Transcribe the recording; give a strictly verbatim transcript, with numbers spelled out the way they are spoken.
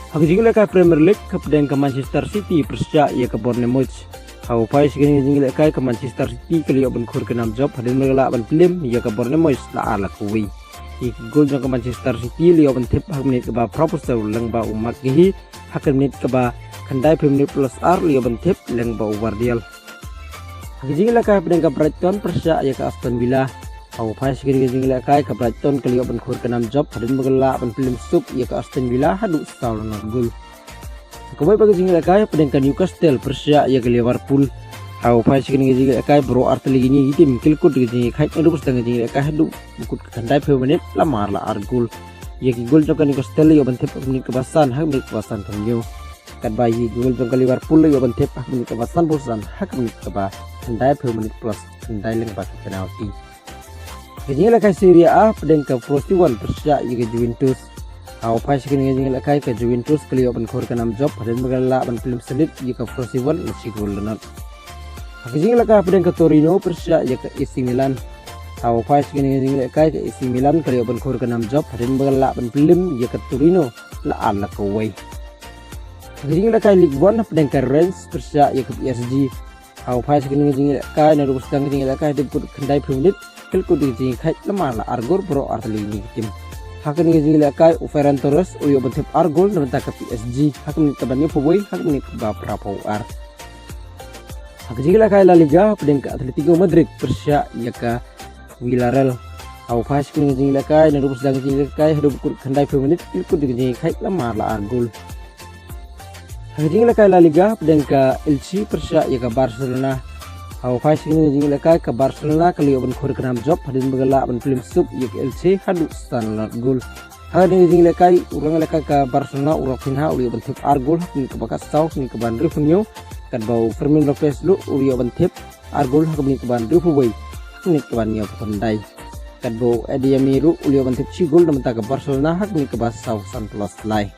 Ha ka jingïalehkai Premier League, hapdeng ka Manchester City pyrshah ïa ka Bournemouth. Ha u phai sha kane ka jingïalehkai, ka Manchester City ka la ïoh ban khur ka nam jop hadien ba ka la lah ban pynlem ïa ka Bournemouth la ar la kawei. Ïa ki gol jong ka Manchester City la ïoh ban thep ha ka minit kaba phra phew saw lyngba u Marc Guehi, ha ka minit kaba khyndai phew minit plus ar la ïoh ban thep lyngba u Gvardiol. Ha ka jingïalehkai hapdeng ka Brighton pyrshah ïa ka Aston Villa. Ha u phai sha kane ka jingïalehkai, ka Brighton ka la ïoh ban khur ka nam jop hadien ba ka la lah ban pynlem suk ïa ka Aston Villa haduh saw la nod gol. Kawei pat ka jingïalehkai hapdeng ka Newcastle pyrshah ïa ka Liverpool. Ha u phai sha kane ka jingïalehkai, baroh artylli ki tim ki la kut da ka jingïakhaid naduh ba sdang ka jingïalehkai haduh ba kut ka khyndai phew minit la mar la ar gol. Ïa ki gol jong ka Newcastle la ïoh ban thep ha ka minit kaba san ha ka minit kaba sanphew hynñiew. Katba ïa ki gol jong ka Liverpool la ïoh ban thep ha ka minit kaba sanphew san ha ka minit kaba khyndai phew minit plus khyndai lyngba ka penalty. Ka jingïalehkai Serie A hapdeng ka Frosinone pyrshah ïa ka Juventus. Ha u phai sha kane ka jingïalehkai, ka Juventus ka la ïoh ban khur ka nam jop hadien ba ka la lah ban pynlem slit ïa ka Frosinone da shi gol la nod. Ha ka jingïalehkai hapdeng ka Torino pyrshah ïa ka A C Milan. Ha u phai sha kane ka jingïalehkai, ka A C Milan ka la ïoh ban khur ka nam jop hadien ba ka la lah ban pynlem ïa ka Torino la ar la kawei. Ha ka jingïalehkai Ligue One hapdeng ka Rennes pyrshah ïa ka P S G. Ha u phai sha kane ka jingïalehkai, naduh ba sdang ka jingïalehkai haduh ba kut ka khyndai phew minit ki la kut da ka jingïakhaid la mar la ar gol baroh artylli ki tim. Ha kane ka jingïalehkai, u Ferran Torres u la ïoh ban thep ar gol na bynta ka P S G ha ka minit kaba hynñiew phew wei ha ka minit kaba phra phew ar. Ha ka jingïalehkai La Liga hapdeng ka Atletico Madrid pyrshah ïa ka Villarreal. Ha u phai sha kane ka jingïalehkai, naduh ba sdang ka jingïalehkai haduh ba kut ka khyndai phew minit ki la kut da ka jingïakhaid la mar la ar gol. Ha ka jingïalehkai La Liga hapdeng ka Elche pyrshah ïa ka Barcelona. Ha u phai sha kane ka jingïalehkai, ka Barcelona ka la ïoh ban khur ka nam jop hadien ba ka la lah ban pynlem suk ïa ka Elche haduh san la nod gol. Ha kane ka jingïalehkai, u rangïalehkai ka Barcelona, u Rafinha, u la ïoh ban thep ar gol ha ka minit kaba khatsaw, ha ka minit kaba hynriewphew hynñiew. Katba u Fermin Lopez ruh u la ïoh ban thep ar gol ha ka minit kaba hynriewphew wei ha ka minit kaba hynñiewphew khyndai. Katba u Adeyemi ruh u la ïoh ban thep shi gol na bynta ka Barcelona ha ka minit kaba saw sanphew lai.